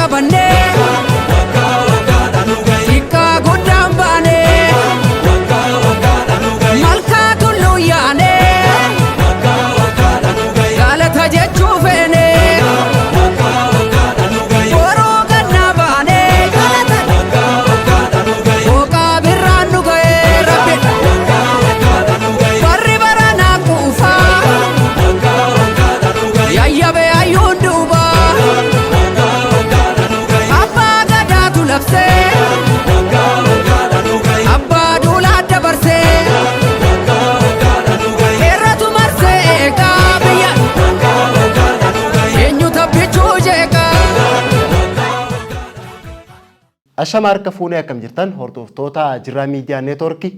qabannee xiqqaa guddaan baanee malkaa tulluu yaanee galata jechuu feenee boroo gannaa baanee galata booqaa birraan nu ga'ee rabbi barri baranaa quufaa yayyabee hayyuun duubaa abbaa gadaatu labsee abbaa duulaa dabarsee heeratu marsee eegaa biyya eenyu tabbichuu jeeqaa. Ashama, harka fuunee, akkam jirtan hordoftoota Jirraa Miidiyaa Neetwoorkii?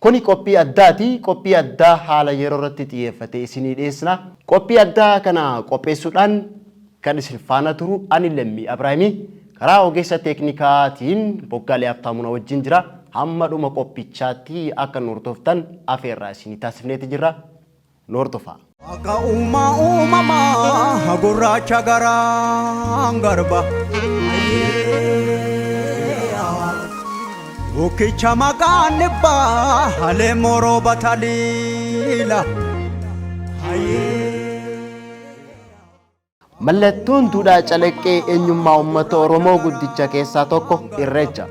Kuni qophii addaati. Qophii addaa haala yeroo irratti xiyyeeffate isinii dhiyeessina. Qophii addaa kana qopheessuudhaan kan isin faana turu ani Lammii Abrahaimii, karaa ogeessa teeknikaatiin Boggaalee Habtaamuna wajjin jira. Hamma dhuma qophichaatti akka nu hordoftan afeerraa isinii taasifneeti jirra. Nu hordofaa. Akka uumaa uumamaa gurraacha garaan garba. Bukkicha maqaan dhibbaa halee morooba taliila. Mallattoon duudhaa calaqqee eenyummaa uummata Oromoo guddicha keessaa tokko Irreecha.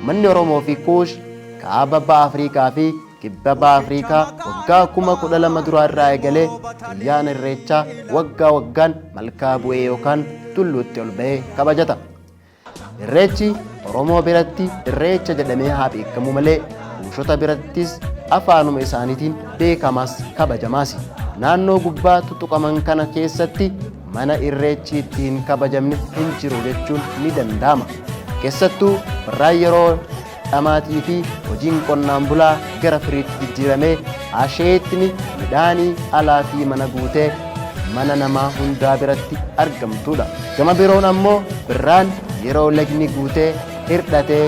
Manni Oromoo fi Kuush kaaba ba'a Afrikaa fi kibba ba'a Afrikaa waggaa 12,000 duraa irraa eegalee ayyaana Irreechaa waggaa waggaan malkaa bu'ee yookaan tulluutti ol ba'ee kabajata. Irreechi Oromoo biratti Irreecha jedhamee haa beekamu malee, Kuushota birattis afaanuma isaaniitiin beekamaas kabajamaas. Naannoo gubbaa tuttuqaman kana keessatti mana Irreechi itti hin kabajamne hin jiru jechuun ni danda'ama. Keessattuu birraan yeroo dhamaatii fi hojiin qonnaan bulaa gara firiitti jijjiiramee, asheetni midhaanii alaa fi mana guutee mana namaa hundaa biratti argamtudha. Gama biroon ammoo birraan yeroo lagni guutee hirdhatee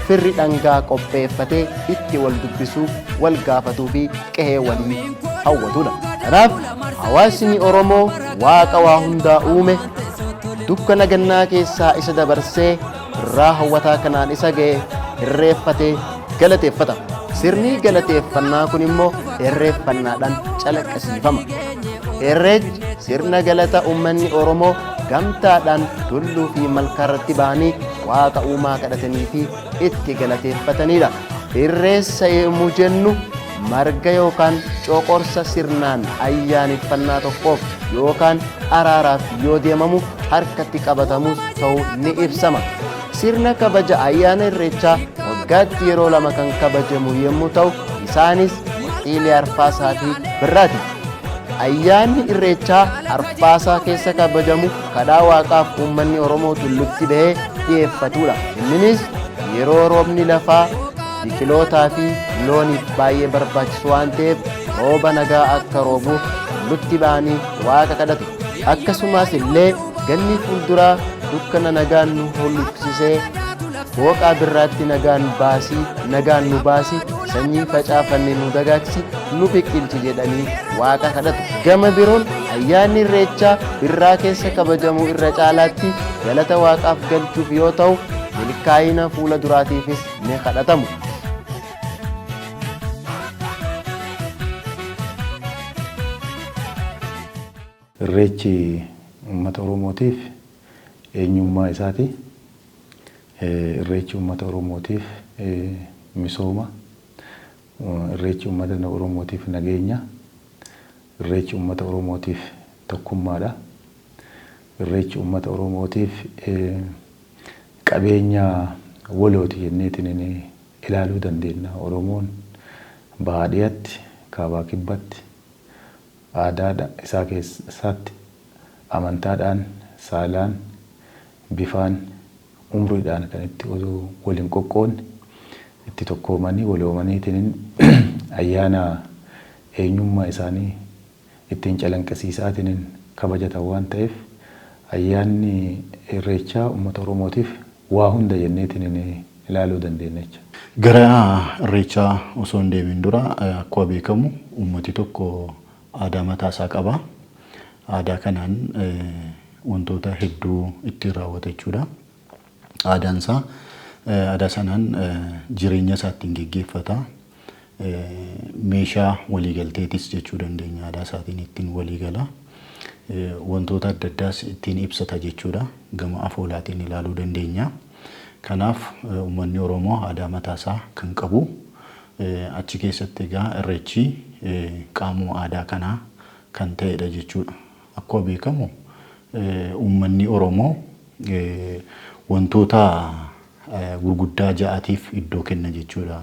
firri dhangaa qopheeffatee itti wal dubbisuu, wal gaafatuu fi qehee walii hawwatudha. Kanaaf hawaasni Oromoo Waaqa waa hundaa uume, dukkana gannaa keessaa isa dabarsee birraa hawwataa kanaan isa ga'e irreeffatee galateeffata. Sirni galateeffannaa kun immoo irreeffannaadhaan calaqqisiifama. Irreechi sirna galata uummanni Oromoo gamtaadhaan tulluu fi malkaarratti ba'anii Waaqa uumaa kadhatanii fi itti galateeffatanidha. Irreessa yommuu jennu marga yookaan coqorsa sirnaan ayyaaneffannaa tokkoof yookaan araaraaf yoo deemamu harkatti qabatamus ta'uu ni ibsama. Sirna kabaja ayyaana Irreechaa waggaatti yeroo lama kan kabajamu yommuu ta'u, isaanis waqtiilee arfaasaa fi birraati. Ayyaanni Irreechaa arfaasaa keessa kabajamu kadhaa Waaqaaf uummanni Oromoo tullutti bahee dhiyeeffatudha. Inninis yeroo roobni lafaa biqilootaa fi looniif baay'ee barbaachisu waan ta'eef, rooba nagaa akka roobuuf tullutti ba'anii Waaqa kadhatu. Akkasumas illee ganni fuulduraa dukkana nagaan nu hulluqsisee booqaa birraatti nagaan baasii, nagaan nu baasi, sanyii facaafanne nu dagaagsi, nu biqilchi jedhanii Waaqa kadhatu. Gama biroon ayyaanni Irreechaa birraa keessa kabajamu irra caalaatti galata Waaqaaf galchuuf yoo ta'u, milkaa'ina fuula duraatiifis ni kadhatamu. Irreechi uummata Oromootiif eenyummaa isaati. Irreechi uummata Oromootiif misooma. Irreechi uummata Oromootiif nageenya. Irreechi uummata Oromootiif tokkummaadha. Irreechi uummata Oromootiif qabeenya walooti jenneetiin ilaaluu dandeenya. Oromoon bahaa dhiyatti, kaabaa kibbatti, aadaa isaa keessatti amantaadhaan, saalaan, bifaan, umriidhaan kan itti osoo wal hin qoqqoodne itti tokkoomanii waloomaniitiin ayyaana eenyummaa isaanii ittiin calanqisiisaatiin kabajatan waan ta'eef, ayyaanni Irreechaa uummata Oromootiif waa hunda jenneetiin ilaaluu dandeenya jecha. Gara Irreechaa osoo hin deemin dura, akkuma beekamu uummati tokko aadaa mataa isaa qaba. Aadaa kanaan wantoota hedduu ittiin raawwata jechuudha. Aadaan isaa aadaa sanaan jireenya isaa ittiin geggeeffata. Meeshaa waliigalteetis jechuu dandeenya, aadaa isaatiin ittiin waliigala. Wantoota adda addaas ittiin ibsata jechuudha. Gama afoolaatiin ilaaluu dandeenya. Kanaaf uummanni Oromoo aadaa mataasaa kan qabu, achi keessatti egaa Irreechi qaamuma aadaa kanaa kan ta'edha jechuudha. Akkuma beekamu uummanni Oromoo wantoota gurguddaa ja'atiif iddoo kenna jechuudha.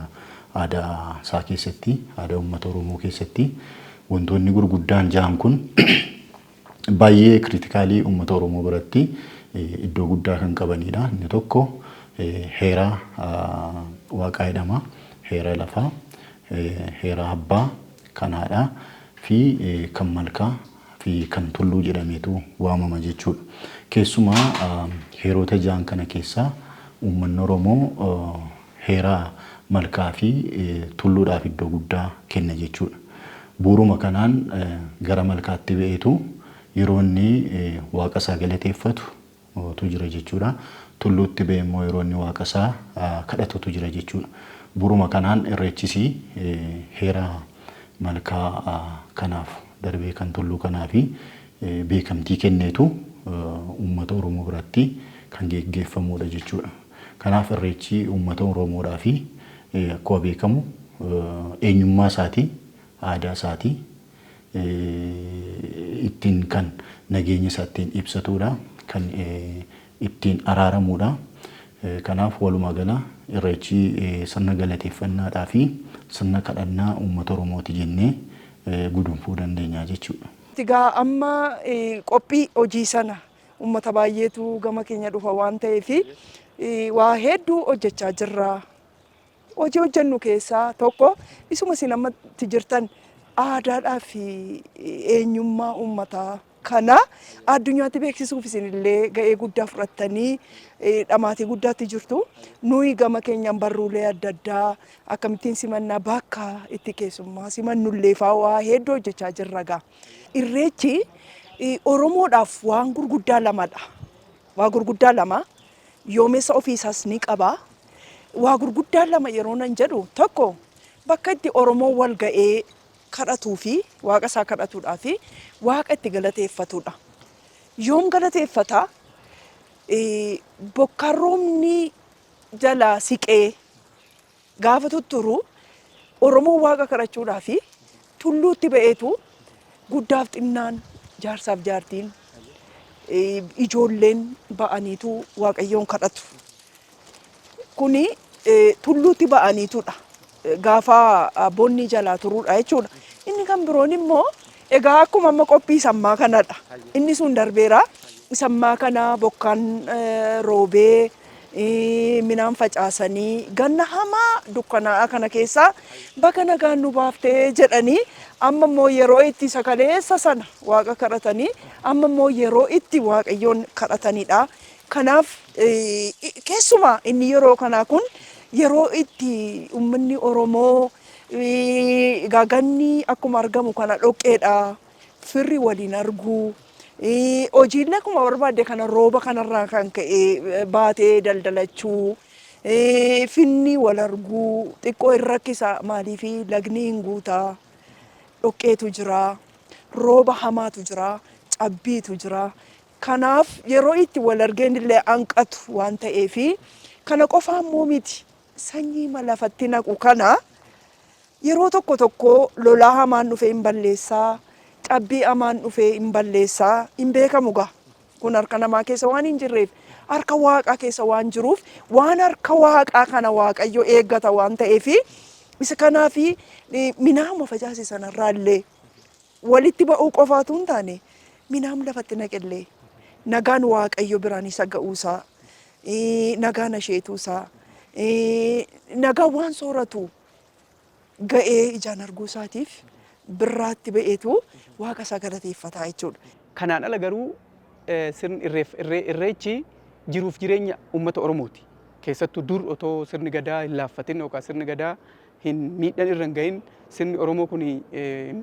Aadaa isaa keessatti, aadaa uummata Oromoo keessatti wantoonni gurguddaan ja'an kun baay'ee critically uummata Oromoo biratti iddoo guddaa kan qabanidha. Inni tokko heera waaqaa jedhama. Heera lafaa, heera abbaa, kan haadhaa fi kan malkaa fi kan tulluu jedhameetu waamama jechuudha. Keessumaa heerota ja'an kana keessaa uummanni Oromoo heera malkaa fi tulluudhaaf iddoo guddaa kenna jechuudha. Bu'uuruma kanaan gara malkaatti ba'eetu yeroo inni waaqa isaa galateeffatu tu jira jechuudha. Tulluutti ba'e immoo yeroo inni waaqa isaa kadhatutu jira jechuudha. Bu'uuruma kanaan Irreechis heera malkaa kanaaf darbee kan tulluu kanaa fi beekamtii kenneetu uummata Oromoo biratti kan geggeeffamudha jechuudha. Kanaaf Irreechi uummata Oromoodhaa fi akkuma beekamu eenyummaa isaatii, aadaa isaatii, ittiin kan nageenya isaa ittiin ibsatudha, kan ittiin araaramudha. Kanaaf walumaa gala Irreechi sirna galateeffannaadhaa fi sirna kadhannaa uummata Oromooti jennee gudunfuu dandeenya jechuudha. Egaa amma qophii hojii sana uummata baay'eetu gama keenya dhufa waan ta'eef waa hedduu hojjechaa jirra. Hojii hojjennu keessaa tokko isuma isin ammatti jirtan, aadaadhaa fi eenyummaa uummataa kana addunyaatti beeksisuuf isinillee ga'ee guddaa fudhattanii dhamaatii guddaatti jirtu. Nuyi gama keenyaan barruulee adda addaa akkamittiin simannaa, bakka itti keessummaa simannullee fa'aa waa hedduu hojjechaa jirra gaa. Irreechi Oromoodhaaf waan gurguddaa lamadha. Waa gurguddaa lama, yoomessa ofiisaas ni qaba. Waa gurguddaa lama yeroo nan jedhu, tokko bakka itti Oromoon wal ga'ee kadhatuu fi waaqa isaa kadhatuudhaa fi waaqa itti galateeffatudha. Yoom galateeffata? Bokkaan roobni jalaa siqee gaafa tutturu Oromoon waaqa kadhachuudhaa fi tulluutti ba'eetu guddaaf xinnaan, jaarsaaf jaartiin, ijoolleen ba'aniitu waaqayyoon kadhatu. Kuni tulluutti ba'aniitudha. Gaafa bonni jalaa turuudha jechuudha. Inni kan biroon immoo egaa akkuma amma qophii sammaa kanadha. Inni sun darbeera. Sammaa kana bokkaan roobee, minaan facaasanii, ganna hamaa dukkanaa'aa kana keessaa baga nagaan nu baaftee jedhanii, amma immoo yeroo itti sakaleessa sana waaqa kadhatanii, amma immoo yeroo itti waaqayyoon kadhatanidha. Kanaaf keessumaa inni yeroo kanaa kun yeroo itti uummanni Oromoo, egaa ganni akkuma argamu kana dhoqqeedha. Firri waliin arguu. Hojiilee akkuma barbaadde kana rooba kanarraa kan ka'e baatee daldalachuu. Finni wal arguu xiqqoo hin rakkisa, maaliif lagni hin guutaa. Dhoqqeetu jira. Rooba hamaatu jira. Cabbiitu jira. Kanaaf yeroo itti wal argeen illee hanqatu waan ta'eefi, kana qofaa immoo miti, sanyii lafatti naqu kana yeroo tokko tokko lolaa hamaan dhufee hin balleessaa, cabbii hamaan dhufee hin balleessaa, hin beekamu gaa. Kun harka namaa keessa waan hin jirreef, harka waaqaa keessa waan jiruuf, waan harka waaqaa kana waaqayyo eeggata waan ta'eefi, isa kanaafi minaama facaase sanarraa illee walitti ba'uu qofaatu hin taane, minaam lafatti naqellee nagaan waaqayyo biraan isa ga'uusaa, nagaan asheetuusaa, nagaan waan sooratu ga'ee ijaan arguu isaatiif birraatti ba'eetu waaqa isaa galateeffataa jechuudha. Kanaan ala garuu sirni irreechi jiruuf jireenya uummata Oromooti. Keessattuu dur otoo sirni gadaa hin laaffatin yookaan sirni gadaa hin miidhan irra hin gahin, sirni Oromoo kun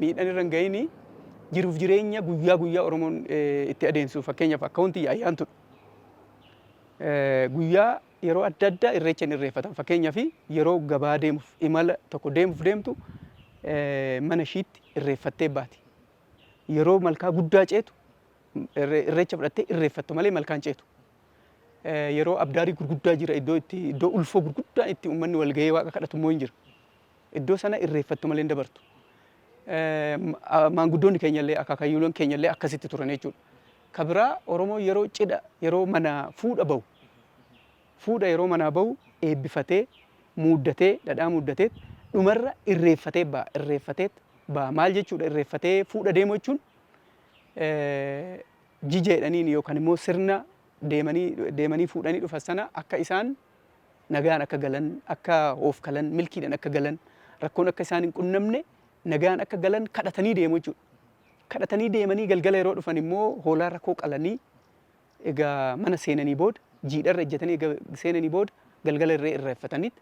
miidhan irra hin gahin, jiruuf jireenya guyyaa guyyaa Oromoon itti adeemsisu, fakkeenyaaf akka wanti ayyaantudha. Guyyaa yeroo adda addaa irreecha hin irreeffatan. Fakkeenyaaf, yeroo gabaa deemuuf, imala tokko deemuuf deemtu, mana ishiitti irreeffattee baati. Yeroo malkaa guddaa ceetu irreecha fudhattee irreeffattu malee malkaan ceetu. Yeroo abdaarii gurguddaa jira, iddoo itti iddoo ulfoo gurguddaan itti uummanni wal gahee waaqa kadhatu immoo hin jira. Iddoo sana irreeffattu malee hin dabartu. Maanguddoonni keenya illee, akaakayyuuleen keenya illee akkasitti turan jechuudha. Ka biraa, Oromoon yeroo cidha, yeroo mana fuudha bahu, fuudha yeroo manaa bahu eebbifatee, muuddatee, dhadhaa muuddatee, dhumarra irreeffatee ba'a, irreeffatee ba'a. Maal jechuudha irreeffatee fuudha deemu jechuun? Jijeedhaniin yookaan immoo sirna deemanii deemanii fuudhanii dhufan sana akka isaan nagaan akka galan, akka oofkalan, milkiidhaan akka galan, rakkoon akka isaan hin qunnamne, nagaan akka galan kadhatanii deemu jechuudha. Kadhatanii deemanii galgala yeroo dhufan immoo hoolaa rakkoo qalanii, egaa mana seenanii booda, jiidharra ejjetanii, egaa seenanii booda galgala irree irreeffataniit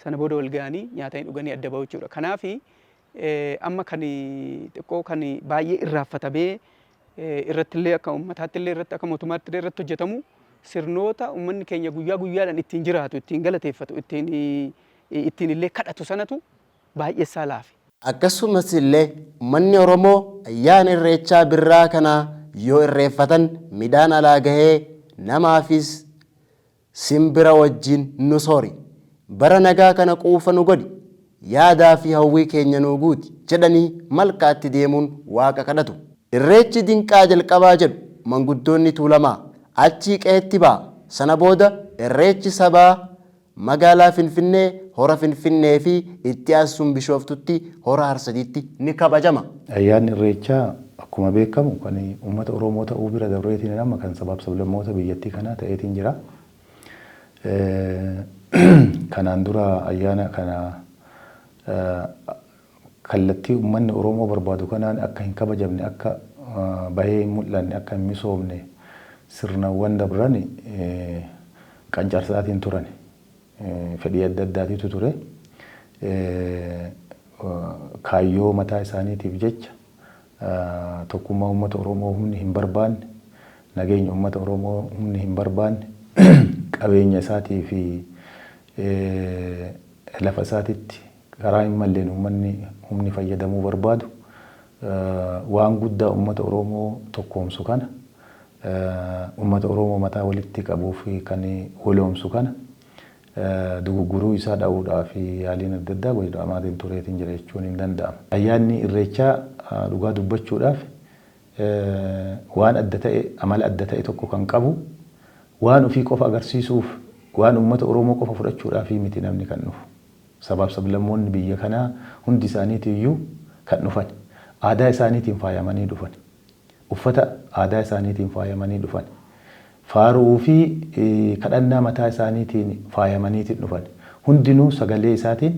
sana booda wal ga'anii nyaatanii dhuganii adda bahu jechuudha. Kanaafi amma kan xiqqoo kan baay'ee irraanfatamee irratti illee, akka uummataatti illee irratti, akka mootummaatti illee irratti hojjetamu, sirnoota uummanni keenya guyyaa guyyaadhaan ittiin jiraatu, ittiin galateeffatu, ittiin illee kadhatu sanatu baay'ee isaa laafe. Akkasumas illee uummanni Oromoo ayyaana irreechaa birraa kana yoo irreeffatan midhaan alaa gahee namaafis simbira wajjin nu soori. Bara nagaa kana quufa nu godhi. Yaadaa fi hawwii keenya nuu guuti jedhanii malkaatti deemuun waaqa kadhatu. Irreechi dinqaa jalqabaa jedhu manguddoonni Tuulamaa. Achii qe'etti ba'a. Sana booda irreechi sabaa magaalaa Finfinnee, hora Finfinnee fi itti aansuun Bishooftutti hora Harsadiitti ni kabajama. Ayyaanni irreechaa akkuma beekamu kan uummata Oromoo ta'uu bira dabreetiin amma kan sabaaf sablammoota biyyattii kanaa ta'eetiin jira. Kanaan dura ayyaana kana kallattii uummanni Oromoo barbaadu kanaan akka hin kabajamne, akka bahee hin mul'anne, akka hin misoomne sirnawwan dabran qancarsaatiin turan. Fedhii adda addaatiitu ture. Kaayyoo mataa isaaniitiif jecha tokkummaa uummata Oromoo humni hin barbaanne, nageenya uummata Oromoo humni hin barbaanne, qabeenya isaatii fi lafa isaatitti karaa hin malleen uummanni humni fayyadamuu barbaadu waan guddaa uummata Oromoo tokkoomsu kana, uummata Oromoo mataa walitti qabuu fi kan waloomsu kana dugugguruu isaa dha'uudhaa fi yaaliin adda addaa godhamaatiin tureetiin jira jechuun hin danda'ama. Ayyaanni irreechaa dhugaa dubbachuudhaaf waan adda ta'e, amala adda ta'e tokko kan qabu, waan ofii qofa agarsiisuuf, waan uummata Oromoo qofa fudhachuudhaaf miti namni kan dhufu. Sabaaf sablammoonni biyya kanaa hundi isaaniitiyyuu kan dhufan. Aadaa isaaniitiin faayamanii dhufan. Uffata aadaa isaaniitiin faayamanii dhufan. Faaruu fi kadhannaa mataa isaaniitiin faayamaniitiin dhufan. Hundinuu sagalee isaatiin,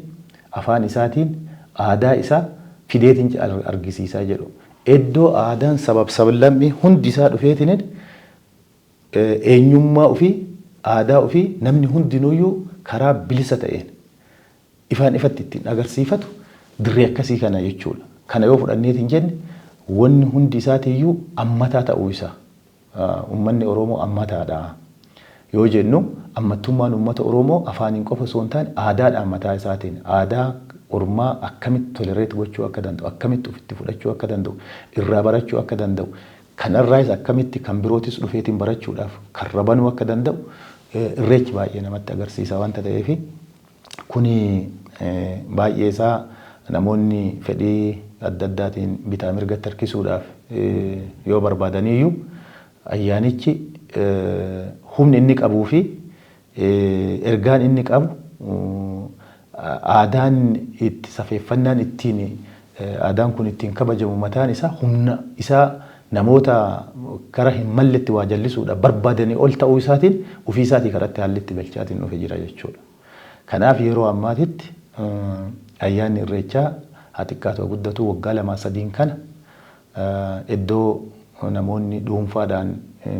afaan isaatiin, aadaa isaa fideetiin argisiisaa jedhu. Iddoo aadaan sabab sablammii hundi isaa dhufeetiin eenyummaa ofii, aadaa ofii namni hundinuyyuu karaa bilisa ta'een ifaan ifatti ittiin agarsiifatu dirree akkasii kana jechuudha. Kana yoo fudhanneetiin jenne, wanni hundi isaatiiyyuu ammataa ta'uu isaa. Uummanni Oromoo ammataadha yoo jennu, ammattummaan uummata Oromoo afaaniin qofa osoo hin taane aadaadhaan, mataa isaatiin aadaa ormaa akkamitti tolerate gochuu akka danda'u, akkamitti ofitti fudhachuu akka danda'u, irraa barachuu akka danda'u, kanarraayis akkamitti kan birootis dhufeetiin barachuudhaaf karra banuu akka danda'u irreechi baay'ee namatti agarsiisa wanta ta'eef, kuni baay'ee isaa namoonni fedhii adda addaatiin bitaa mirgatti harkisuudhaaf yoo barbaadaniyyuu, ayyaanichi humni inni qabuu fi ergaan inni qabu, aadaan itti safeeffannaan ittiin aadaan kun ittiin kabajamu mataan isaa humna isaa namoota gara hin malletti waa jallisuudha barbaadanii ol ta'uu isaatiin ofii isaatii karatti haalli itti galchaatiin dhufe jira jechuudha. Kanaaf yeroo ammaatitti ayyaanni irreechaa haa xiqqaatu haa guddatu waggaa lamaa sadiin kana iddoo namoonni dhuunfaadhaan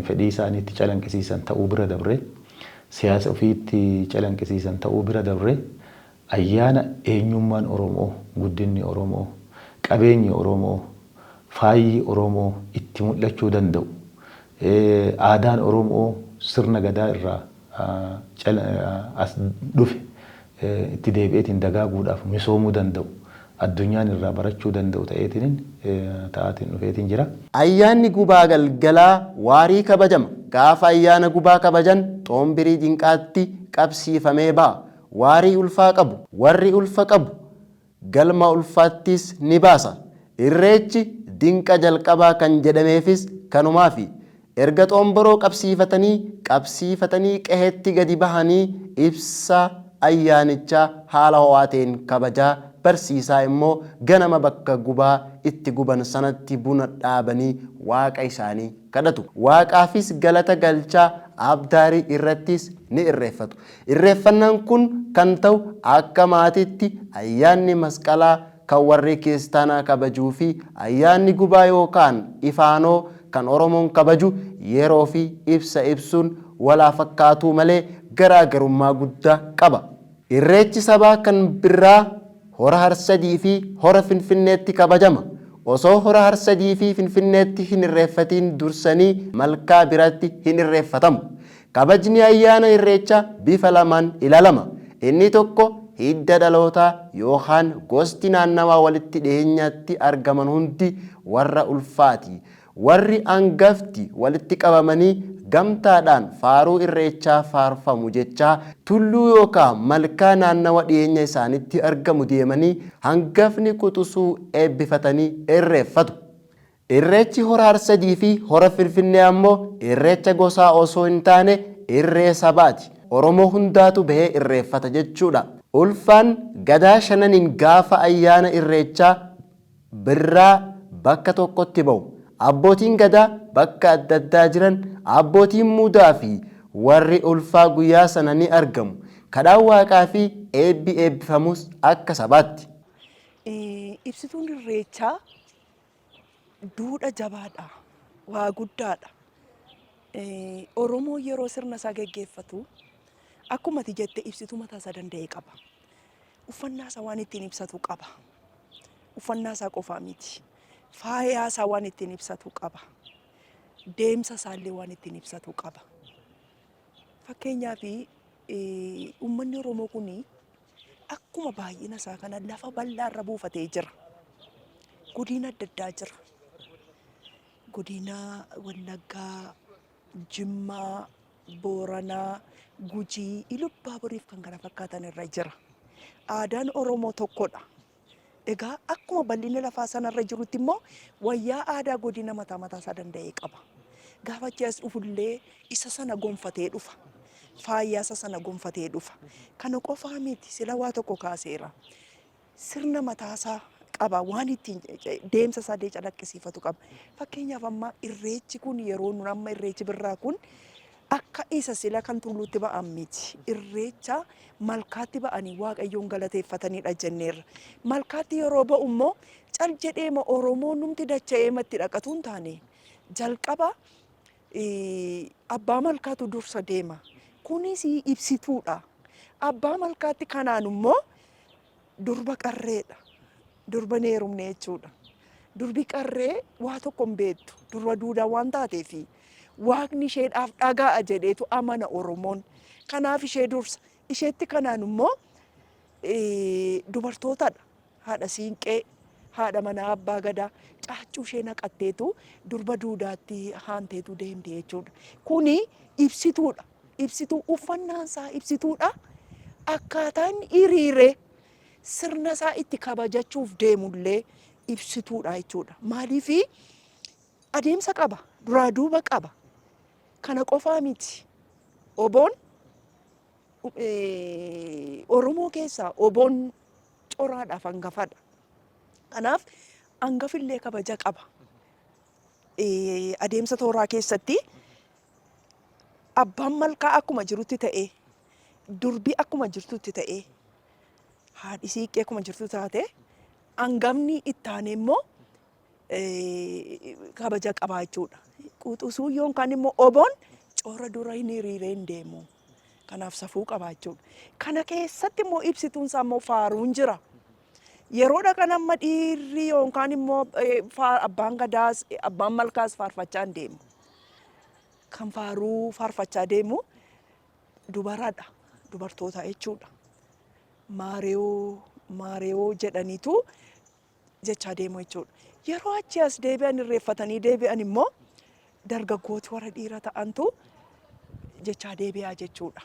fedhii isaanii itti calanqisiisan ta'uu bira dabree, siyaasa ofii itti calanqisiisan ta'uu bira dabree, ayyaana eenyummaan Oromoo, guddinni Oromoo, qabeenyi Oromoo, faayyi Oromoo itti mul'achuu danda'u, aadaan Oromoo sirna gadaa irraa as dhufe itti deebi'eetiin dagaaguudhaaf misoomuu danda'u addunyaan irraa barachuu danda'u ta'eetiin ta'aatiin dhufeetiin jira. Ayyaanni gubaa galgalaa waarii kabajama. Gaafa ayyaana gubaa kabajan xoombirii dinqaatti qabsiifamee ba'a. Waarii ulfaa qabu. Warri ulfa qabu galma ulfaattis ni baasa. Irreechi dinqa jalqabaa kan jedhameefis kanumaafi. Erga xoomboroo qabsiifatanii qabsiifatanii qehetti gadi bahanii ibsa ayyaanichaa haala ho'aa ta'een kabajaa barsiisaa immoo ganama bakka gubaa itti guban sanatti buna dhaabanii waaqa isaanii kadhatu. Waaqaafis galata galchaa abdaarii irrattis ni irreeffatu. Irreeffannaan kun kan ta'u akka maatiitti ayyaanni masqalaa kan warri kiristaanaa kabajuu fi ayyaanni gubaa yookaan ifaanoo kan Oromoon kabaju yeroo fi ibsa ibsuun walaa fakkaatuu malee garaagarummaa guddaa qaba. Irreechi sabaa kan birraa hora Harsadii fi hora Finfinneetti kabajama. Osoo hora Harsadii fi Finfinneetti hin irreeffatiin dursanii malkaa biratti hin irreeffatamu. Kabajni ayyaana irreechaa bifa lamaan ilaalama. Inni tokko hidda dhalootaa yookaan gosti naannawaa walitti dhiyeenyatti argaman hundi warra ulfaati. Warri angafti walitti qabamanii gamtaadhaan faaruu irreechaa faarfamu jechaa tulluu yookaan malkaa naannawa dhiyeenya isaanitti argamu deemanii hangafni quxisuu eebbifatanii irreeffatu. Irreechi hora Harsadii fi hora Finfinnee ammoo irreecha gosaa osoo hin taane irree sabaati. Oromoo hundaatu bahee irreeffata jechuudha. Ulfaan gadaa shananiin gaafa ayyaana irreechaa birraa bakka tokkotti ba'u. Abbootiin gadaa bakka adda addaa jiran abbootiin muudaa fi warri ulfaa guyyaa sana ni argamu. Kadhaan waaqaa fi eebbi eebbifamus akka sabaatti. Ibsituun irreechaa duudha jabaadha. Waa guddaadha. Oromoo yeroo sirna isaa geggeeffatu akkuma ati jette ibsituu mataa isaa danda'e qaba. Uffannaa isaa waan ittiin ibsatu qaba. Uffannaa isaa qofaa miti. Faayaa isaa waan ittiin ibsatu qaba. Deemsa isaallee waan ittiin ibsatu qaba. Fakkeenyaaf uummanni Oromoo kun akkuma baay'ina isaa kana lafa bal'aa irra buufatee jira. Godina adda addaa jira. Godina Wallaggaa, Jimmaa, Booranaa, Gujii, Ilubbaaboriif kan kana fakkaatan irra jira. Aadaan Oromoo tokkodha. Egaa akkuma bal'ina lafaa sanarra jirutti immoo wayyaa aadaa godina mataa mataa isaa danda'e qaba. Gaafa achi as dhufullee isa sana gonfatee dhufa. Faayyaa isa sana gonfatee dhufa. Kana qofaa miti sila waa tokko kaaseera. Sirna mataasaa qaba waan ittiin deemsa isaa illee calaqqisiifatu qaba. Fakkeenyaaf amma irreechi kun yeroo nun amma irreechi birraa kun akka isa sila kan tulluutti ba'an miti. Irreecha malkaatti ba'anii Waaqayyoon galateeffatanidha jenneerra. Malkaatti yeroo ba'u immoo cal jedheema Oromoon numti dacha'eema itti dhaqatu hin taane jalqaba abbaa malkaatu dursa deema. Kunis ibsituudha. Abbaa malkaatti kanaan immoo durba qarreedha. Durba hin heerumne jechuudha. Durbi qarree waa tokko hin beektu. Durba duudaa waan taateefi waaqni isheedhaaf dhaga'a jedheetu amana Oromoon. Kanaaf ishee dursa. Isheetti kanaan immoo dubartootadha. Haadha siinqee, haadha manaa abbaa gadaa caaccuu ishee naqatteetu durba duudaatti haanteetu deemte jechuudha. Kuni ibsituudha. Ibsituu uffannaan isaa ibsituudha. Akkaataan hiriiree sirna isaa itti kabajachuuf deemullee ibsituudha jechuudha. Maaliifi adeemsa qaba, duraa duuba qaba. Kana qofaa miti. Oboon Oromoo keessaa oboon coraadhaaf hangafadha. Kanaaf hangafillee kabaja qaba. Adeemsa tooraa keessatti abbaan malkaa akkuma jirutti ta'ee, durbi akkuma jirtutti ta'ee, haadhi siiqqee akkuma jirtu taate, hangafni itti aanee immoo kabaja qaba jechuudha. Quxusuu yookaan immoo oboon coora dura hin hiriiree hin deemu. Kanaaf safuu qaba jechuudha. Kana keessatti immoo ibsituun isaa immoo faaruun jira. Yeroo dhaqan amma dhiirri yookaan immoo abbaan gadaas abbaan malkaas faarfachaa hin deemu. Kan faaruu faarfachaa deemu Dubaradha. Dubartoota jechuudha. Maariyoo maariyoo jedhaniitu jechaa deemu jechuudha. Yeroo achi as deebi'an irreeffatanii deebi'an immoo dargaggooti warra dhiira ta'antu jechaa deebi'aa jechuudha.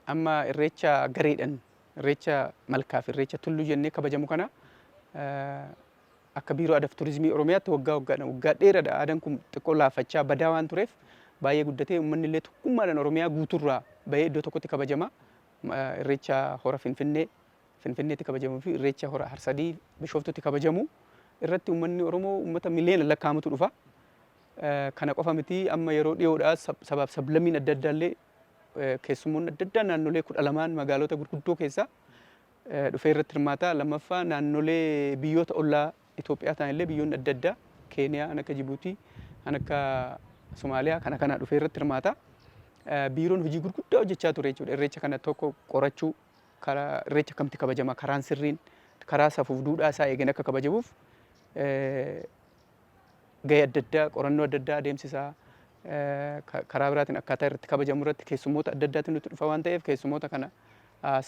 Amma irreecha gareedhaan irreecha malkaa fi irreecha tulluu jennee kabajamu kana akka Biiroo Aadaa fi Turizimii Oromiyaatti waggaa waggaadhaan waggaa dheeraadha aadaan kun xiqqoo laaffachaa badaa waan tureef baay'ee guddatee uummanni illee tokkummaadhaan Oromiyaa guutuurraa bahee iddoo tokkotti kabajama. Irreecha hora Finfinnee Finfinneetti kabajamuu fi irreecha hora Harsadii Bishooftutti kabajamu irratti uummanni Oromoo uummata miliyoona lakkaa'amutu dhufa. Kana qofa miti, amma yeroo dhiyoodhaa sabaaf sablammiin adda addaa illee keessummoonni adda addaa naannolee 12n magaalota gurguddoo keessaa dhufee irratti hirmaata. Lammaffaa, naannolee biyyoota ollaa Itoophiyaa ta'an illee biyyoonni adda addaa Keeniyaa, kan akka Jibuutii, kan akka Somaaliyaa kana kana dhufee irratti hirmaata. Biiroon hojii gurguddaa hojjechaa ture jechuudha. Irreecha kana tokko qorachuu, karaa irreecha akkamitti kabajama, karaan sirriin karaa safuuf duudhaa isaa eegeen akka kabajamuuf gahee adda addaa qorannoo adda addaa adeemsisaa, karaa biraatiin akkaataa irratti kabajamu irratti keessummoota adda addaatiin nutti dhufa waan ta'eef keessummoota kana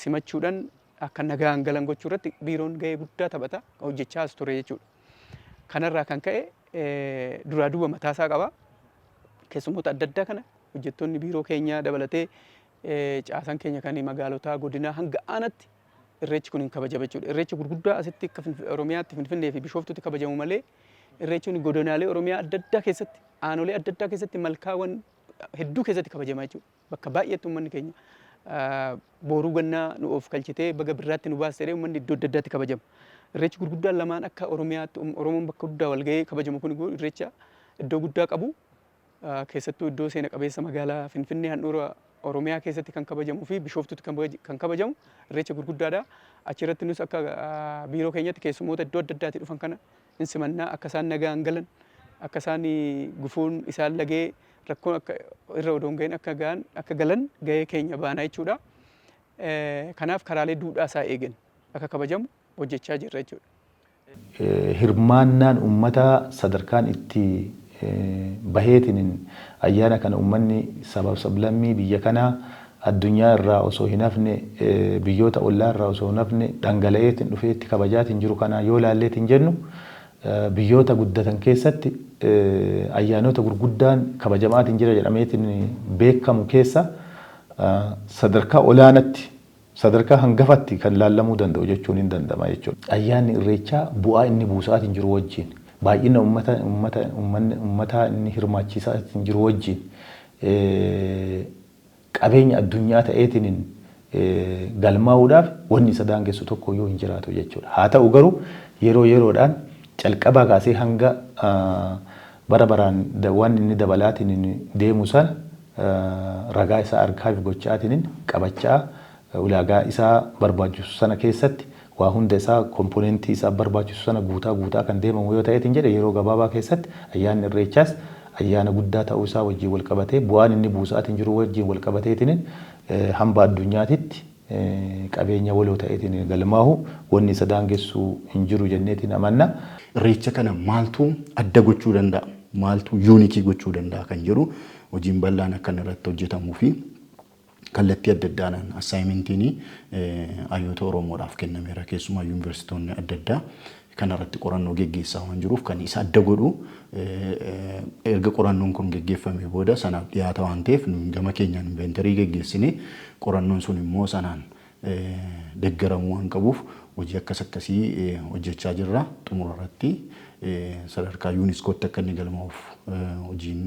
simachuudhaan akka nagaan galan gochuu irratti biiroon gahee guddaa taphata, hojjechaas ture jechuudha. Kanarraa kan ka'e duraa duuba mataasaa qaba. Keessummoota adda addaa kana hojjettoonni biiroo keenyaa dabalatee caasaan keenya kan magaalotaa godinaa hanga aanatti irreechi kun hin kabajama jechuudha. Irreechi gurguddaa asitti akka Oromiyaatti Finfinnee fi Bishooftutti kabajamu malee irreechi kun godinaalee Oromiyaa adda addaa keessatti, aanolee adda addaa keessatti, malkaawwan hedduu keessatti kabajama jechuudha. Bakka baay'eetti uummanni keenya booruu gannaa nu of kalchitee baga birraatti nu baastee jedhee uummanni iddoo adda addaatti kabajama. Irreechi gurguddaan lamaan akka Oromiyaatti Oromoon bakka guddaa wal gahee kabajamu kun irreecha iddoo guddaa qabu. Keessattuu iddoo seena qabeessa magaalaa Finfinnee handhuura Oromiyaa keessatti kan kabajamuu fi Bishooftutti kan kabajamu irreecha gurguddaadha. Achirratti nus akka biiroo keenyatti keessummoota iddoo adda addaatii dhufan kana hin simannaa, akka isaan nagaan galan, akka isaan gufuun isaan lagee rakkoon akka irra odoo hin gahin akka gahan akka galan gahee keenya baana jechuudha. Kanaaf karaalee duudhaa isaa eegan akka kabajamu hojjechaa jirra jechuudha. Hirmaannaan ummataa sadarkaan itti baheetinin ayyaana kana ummanni sabaaf sablammii biyya kanaa addunyaa irraa osoo hin hafne, biyyoota ollaa irraa osoo hin hafne dhangala'eetin dhufee itti kabajaatin jiru kana yoo laalleetin jennu, biyyoota guddatan keessatti ayyaanota gurguddaan kabajamaatin jira jedhameetin beekamu keessa sadarkaa olaanatti, sadarkaa hangafatti kan laallamuu danda'u jechuun hin danda'ama jechuudha. Ayyaanni Irreechaa bu'aa inni buusaatiin jiru wajjin, baay'ina ummata ummata ummanni ummataa inni hirmaachiisaatiin jiru wajjin, qabeenya addunyaa ta'eetiin galmaa'uudhaaf wanni isa daangessu tokko iyyuu hin jiraatu jechuudha. Haa ta'u garuu yeroo yeroodhaan calqabaa kaasee hanga bara baraan waan inni dabalaatiin deemu sana ragaa isaa archive gochaatiin qabachaa, ulaagaa isaa barbaachisu sana keessatti waa hunda isaa komponentii isaa barbaachisu sana guutaa guutaa kan deemamu yoo ta'eetiin jedhe, yeroo gabaabaa keessatti ayyaanni Irreechaas ayyaana guddaa ta'uu isaa wajjin wal qabatee, bu'aan inni buusaatiin jiru wajjin wal qabateetiin hamba addunyaatitti qabeenya waloo ta'eetiin galmaahu wanni isa daangessu hin jiru jenneetiin amanna. Irreecha kana maaltu adda gochuu danda'a? Maaltu unique gochuu danda'a kan jedhu hojiin bal'aan akka inni irratti hojjetamuu fi kallattii adda addaadhaan assignmentiin hayyoota Oromoodhaaf kennameera. Keessumaa yuunivarsiitonni adda addaa kanarratti qorannoo geggeessaa waan jiruuf, kan isa adda godhu erga qorannoon kun geggeeffamee booda sanaaf dhiyaata waan ta'eef, gama keenyaan inventory geggeessine, qorannoon sun immoo sanaan deeggaramuu waan qabuuf hojii akkas akkasii hojjechaa jirra. Xumura irratti sadarkaa yuuniskootti akka inni galmaa'uuf hojiin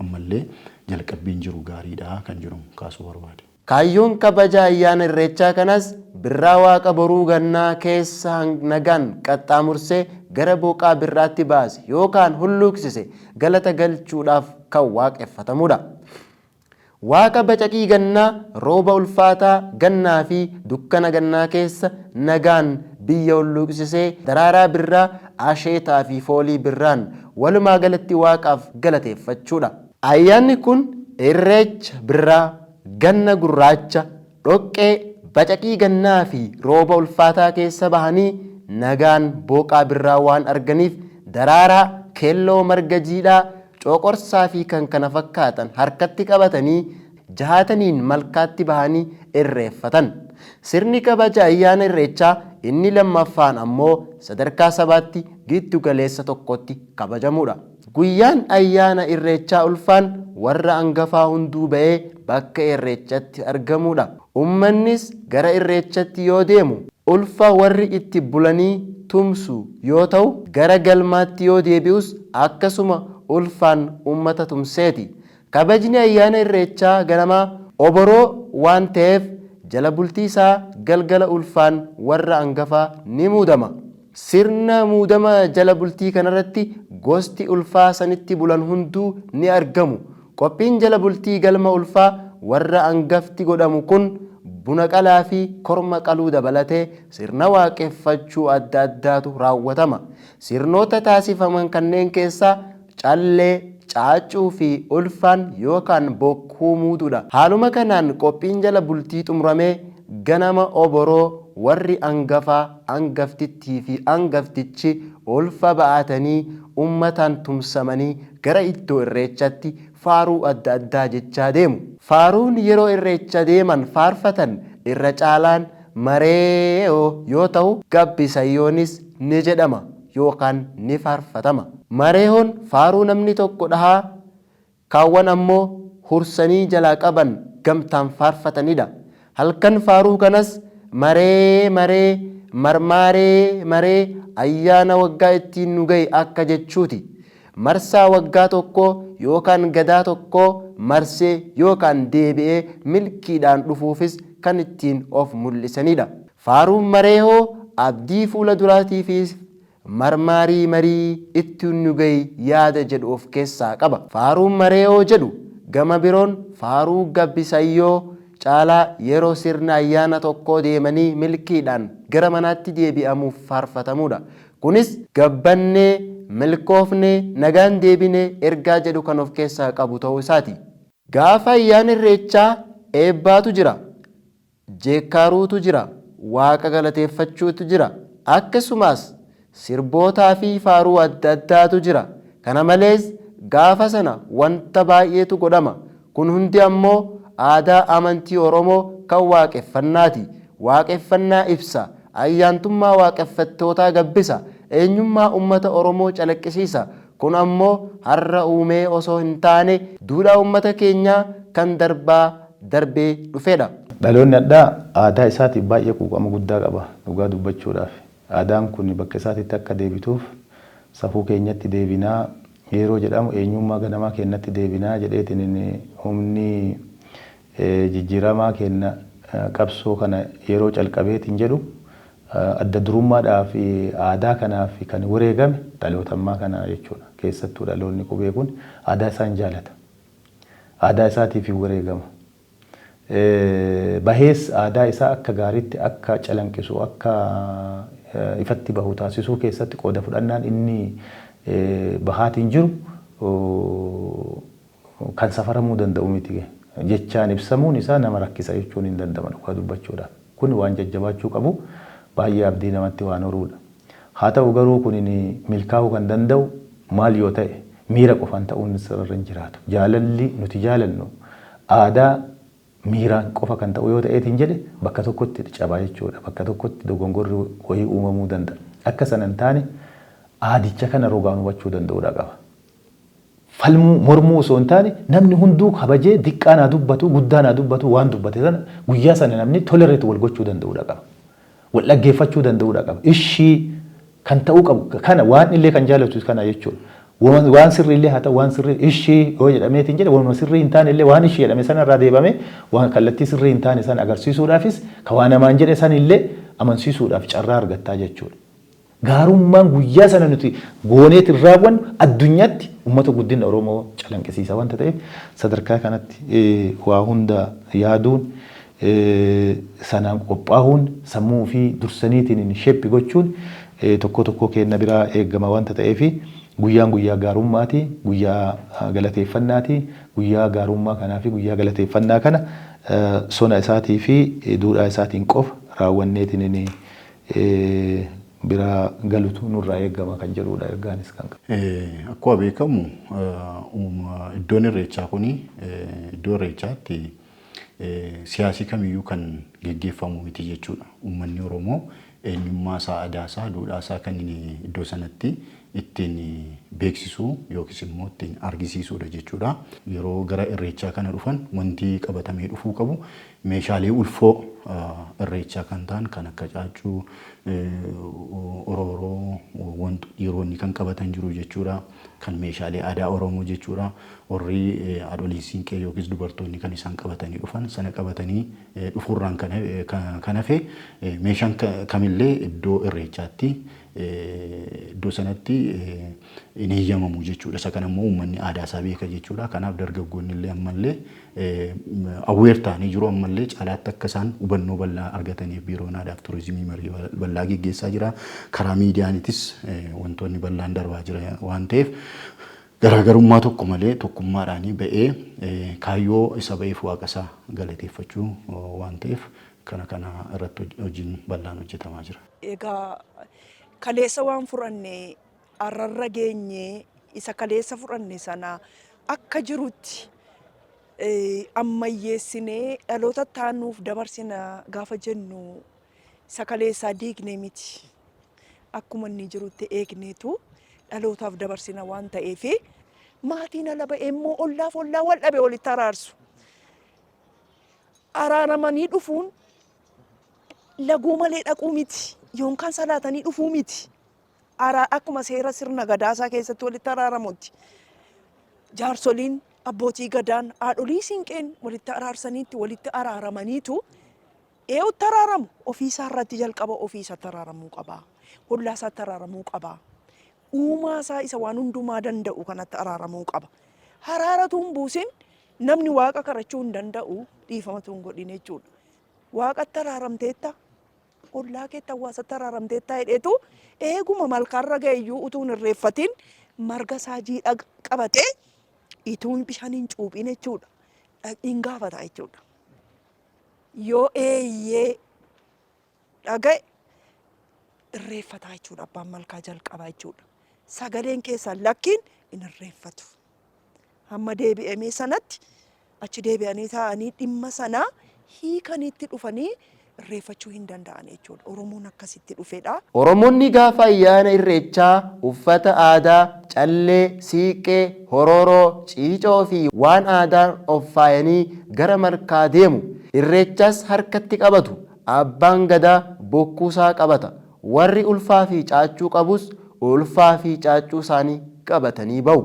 ammallee jalqabbiin jiru gaariidha kan jedhu kaasuu barbaade. Kaayyoon kabaja ayyaana Irreechaa kanas birraa waaqa boruu gannaa keessa nagaan qaxxaamursee gara booqaa birraatti baase yookaan hulluuqsise galata galchuudhaaf kan waaqeffatamudha. Waaqa bacaqii gannaa, rooba ulfaataa gannaa fi dukkana gannaa keessa nagaan biyya hulluuqsisee daraaraa birraa, asheetaa fi foolii birraan walumaa galatti waaqaaf galateeffachuudha. Ayyaanni kun Irreecha birraa, ganna gurraacha, dhoqqee, bacaqii gannaa fi rooba ulfaataa keessa bahanii nagaan booqaa birraa waan arganiif daraaraa keelloo, marga jiidhaa, coqorsaa fi kan kana fakkaatan harkatti qabatanii Jahataniin malkaatti bahanii irreeffatan. Sirni kabaja ayyaana Irreechaa inni lammaffaan ammoo sadarkaa sabaatti giddu galeessa tokkotti kabajamudha. Guyyaan ayyaana Irreechaa ulfaan warra angafaa hunduu ba'ee bakka Irreechatti argamudha. Ummannis gara Irreechatti yoo deemu ulfa warri itti bulanii tumsu yoo ta'u, gara galmaatti yoo deebi'us akkasuma ulfaan ummata tumseeti. Kabajni ayyaana Irreechaa ganamaa oboroo waan ta'eef jala bultii isaa galgala ulfaan warra angafaa ni muudama. Sirna muudama jala bultii kanarratti gosti ulfaa sanitti bulan hunduu ni argamu. Qophiin jala bultii galma ulfaa warra angafti godhamu kun buna qalaa fi korma qaluu dabalatee sirna waaqeffachuu adda addaatu raawwatama. Sirnoota taasifaman kanneen keessaa callee, caaccuu fi ulfaan yookaan bokkuu muuduudha. Haaluma kanaan qophiin jala bultii xumuramee ganama oboroo warri angafaa, angaftittii fi angaftichi ulfa ba'atanii ummataan tumsamanii gara iddoo Irreechatti faaruu adda addaa jechaa deemu. Faaruun yeroo Irreecha deeman faarfatan irra caalaan Maree'oo yoo ta'u, Gabbisayyoonis ni jedhama yookaan ni faarfatama. Mareehoon faaruu namni tokko dhahaa kaawwan ammoo hursanii jalaa qaban gamtaan faarfatanidha. Halkan faaruu kanas maree maree marmaaree maree ayyaana waggaa ittiin nu ga'i akka jechuuti. Marsaa waggaa tokkoo yookaan gadaa tokkoo marsee yookaan deebi'ee milkiidhaan dhufuufis kan ittiin of mul'isanidha. Faaruun Mareehoo abdii fuula duraatiifis marmaarii marii ittiin nu ga'i yaada jedhu of keessaa qaba. Faaruun Mareehoo jedhu gama biroon faaruu Gabbisayyoo caalaa yeroo sirna ayyaana tokkoo deemanii milkiidhaan gara manaatti deebi'amuuf faarfatamudha. Kunis gabbannee, milkoofnee, nagaan deebine ergaa jedhu kan of keessaa qabu ta'uu isaati. Gaafa ayyaana Irreechaa eebbaatu jira, jeekkaaruutu jira, Waaqa galateeffachuutu jira. Akkasumas sirbootaa fi faaruu adda addaatu jira. Kana malees gaafa sana wanta baay'eetu godhama. Kun hundi ammoo aadaa amantii Oromoo kan waaqeffannaati. Waaqeffannaa ibsa. Ayyaantummaa waaqeffattootaa gabbisa. Eenyummaa ummata Oromoo calaqqisiisa. Kun ammoo har'a uumee osoo hin taane duudhaa ummata keenyaa kan darbaa darbee dhufedha. Dhaloonni hadhaa aadaa isaatiif baay'ee quuqama guddaa qaba dhugaa dubbachuudhaaf. Aadaan kun bakka isaatitti akka deebituuf safuu keenyatti deebinaa yeroo jedhamu eenyummaa ganamaa keenyatti deebinaa jedheetiin humni jijjiiramaa keenya qabsoo kana yeroo calqabeetiin jedhu adda durummaadhaa fi aadaa kanaaf kan wareegame dhaloota ammaa kana jechuudha. Keessattuu dhaloonni qubee kun aadaa isaan jaalata. Aadaa isaatiif hin wareegama. Bahees aadaa isaa akka gaariitti akka calanqisu, akka ifatti bahu taasisuu keessatti qooda fudhannaan inni bahaatiin jiru kan safaramuu danda'u miti. Jechaan ibsamuun isaa nama rakkisa jechuun hin danda'ama dhugaa dubbachuudhaaf. Kun waan jajjabaachuu qabu, baay'ee abdii namatti waan horuudha. Haa ta'u garuu kun milkaa'uu kan danda'u maal yoo ta'e, miira qofaan ta'uun irra hin jiraatu. Jaalalli nuti jaalannu aadaa miiraan qofa kan ta'u yoo ta'eetiin jedhe bakka tokkotti cabaa jechuudha. Bakka tokkotti dogongorri wayii uumamuu danda'a. Akka sana hin taane aadicha kana rogaan hubachuu danda'uudha qaba. Falmuu mormuu osoo hin taane namni hunduu kabajee diqqaa naa dubbatu, guddaa naa dubbatu, waan dubbate sana guyyaa sana namni tolerate wal gochuu danda'uudha qaba. Wal dhaggeeffachuu danda'uudha qaba. Ishii kan ta'uu qabu kana waan illee kan jaalatu kana jechuudha. Waan sirrii illee haa ta'u, waan sirrii ishii yoo jedhameetiin jedhe, waanuma sirrii hin taane illee waan ishii jedhame sana irraa deebame waan kallattii sirrii hin taane sana agarsiisuudhaafis kan waan namaan jedhe san illee amansiisuudhaaf carraa argattaa jechuudha. Gaarummaan guyyaa sana nuti gooneetiin raawwannu addunyaatti uummata guddina Oromoo calanqisiisa wanta ta'eef sadarkaa kanatti waa hunda yaaduun, sanaan qophaahuun, sammuu ofii dursaniitiin shape gochuun tokko tokko keenya biraa eegama wanta ta'eef guyyaan guyyaa gaarummaati, guyyaa galateeffannaati, guyyaa gaarummaa kanaa fi guyyaa galateeffannaa kana sona isaatii fi duudhaa isaatiin qofa raawwanneetiin biraa galutu nurraa eegama kan jedhudha ergaanis kan qabu. Akkuma beekamu, iddoon Irreechaa kuni iddoo Irreechaatti Siyaasii kamiyyuu kan geggeeffamu miti jechuudha. Uummanni Oromoo eenyummaa isaa, aadaa isaa, duudhaa isaa kan inni iddoo sanatti ittiin beeksisu yookiis immoo ittiin argisiisudha jechuudha. Yeroo gara irreechaa kana dhufan wanti qabatamee dhufuu qabu meeshaalee ulfoo irreechaa kan ta'an kan akka caaccuu, orooroo, dhiironni kan qabatan jiru jechuudha. Kan meeshaalee aadaa Oromoo jechuudha. Warri haadholiin siinqee yookiis dubartoonni kan isaan qabatanii dhufan sana qabatanii dhufuurraan kan hafe meeshaan kamillee iddoo irreechaatti iddoo sanatti hin eeyyamamu jechuudha. Isa kana immoo uummanni aadaa isaa beeka jechuudha. Kanaaf dargaggoonni illee ammallee aware ta'anii jiru, ammallee caalaatti akka isaan hubannoo bal'aa argataniif biiroon aadaa fi turizimii marii bal'aa geggeessaa jira. Karaa miidiyaanitis wantoonni bal'aan darbaa jira waan ta'eef garaagarummaa tokko malee tokkummaadhaan ba'ee kaayyoo isa ba'eef waaqa isaa galateeffachuu waan ta'eef kana irratti hojiin bal'aan hojjetamaa jira. Egaa kaleessa waan fudhanne arrarra geenye, isa kaleessa fudhanne sana akka jirutti ammayyeessinee dhaloota taanuuf dabarsina gaafa jennu isa kaleessaa diigne miti. Akkuma inni jirutti eegneetu dhalootaaf dabarsina waan ta'eef maatiin ala ba'ee immoo ollaaf ollaa wal dhabe walitti araarsu. Araaramanii dhufuun laguu malee dhaquu miti yookaan salaatanii dhufuu miti. Akkuma seera sirna gadaasaa keessatti walitti araaramutti jaarsoliin, abbootii gadaan, haadholii siinqeen walitti araarsaniitti walitti araaramaniitu ee'utti araaramu. Ofiisaa irratti jalqaba ofiisatti araaramuu qaba. Ollaa isaatti araaramuu qaba. Uumaa isaa isa waan hundumaa danda'u kanatti araaramuu qaba. Haraaratu hin buusin namni waaqa kadhachuu hin danda'u, dhiifamatu hin godhin jechuudha. Waaqatti araaramteetta, ollaa keetti, hawaasatti araaramteetta jedheetu eeguma malkaarra ga'eyyuu utuu hin irreeffatin marga isaa jiidha qabatee utuu bishaan hin cuuphin jechuudha. Hin gaafata jechuudha. Yoo eeyyee dhaga'e irreeffataa jechuudha, abbaan malkaa jalqabaa jechuudha. Sagaleen keessaa lakkiin hin irreeffatu. Hamma deebi'amee sanatti achi deebi'anii taa'anii dhimma sanaa hiikaniitti dhufanii irreeffachuu hin danda'an jechuudha. Oromoon akkasitti dhufedha. Oromoonni gaafa ayyaana irreechaa uffata aadaa, callee, siiqqee, horooroo, ciicoo fi waan aadaan of faayanii gara malkaa deemu. Irreechas harkatti qabatu. Abbaan gadaa bokkuusaa qabata. Warri ulfaa fi caaccuu qabus ulfaa fi caaccuu isaanii qabatanii ba'u.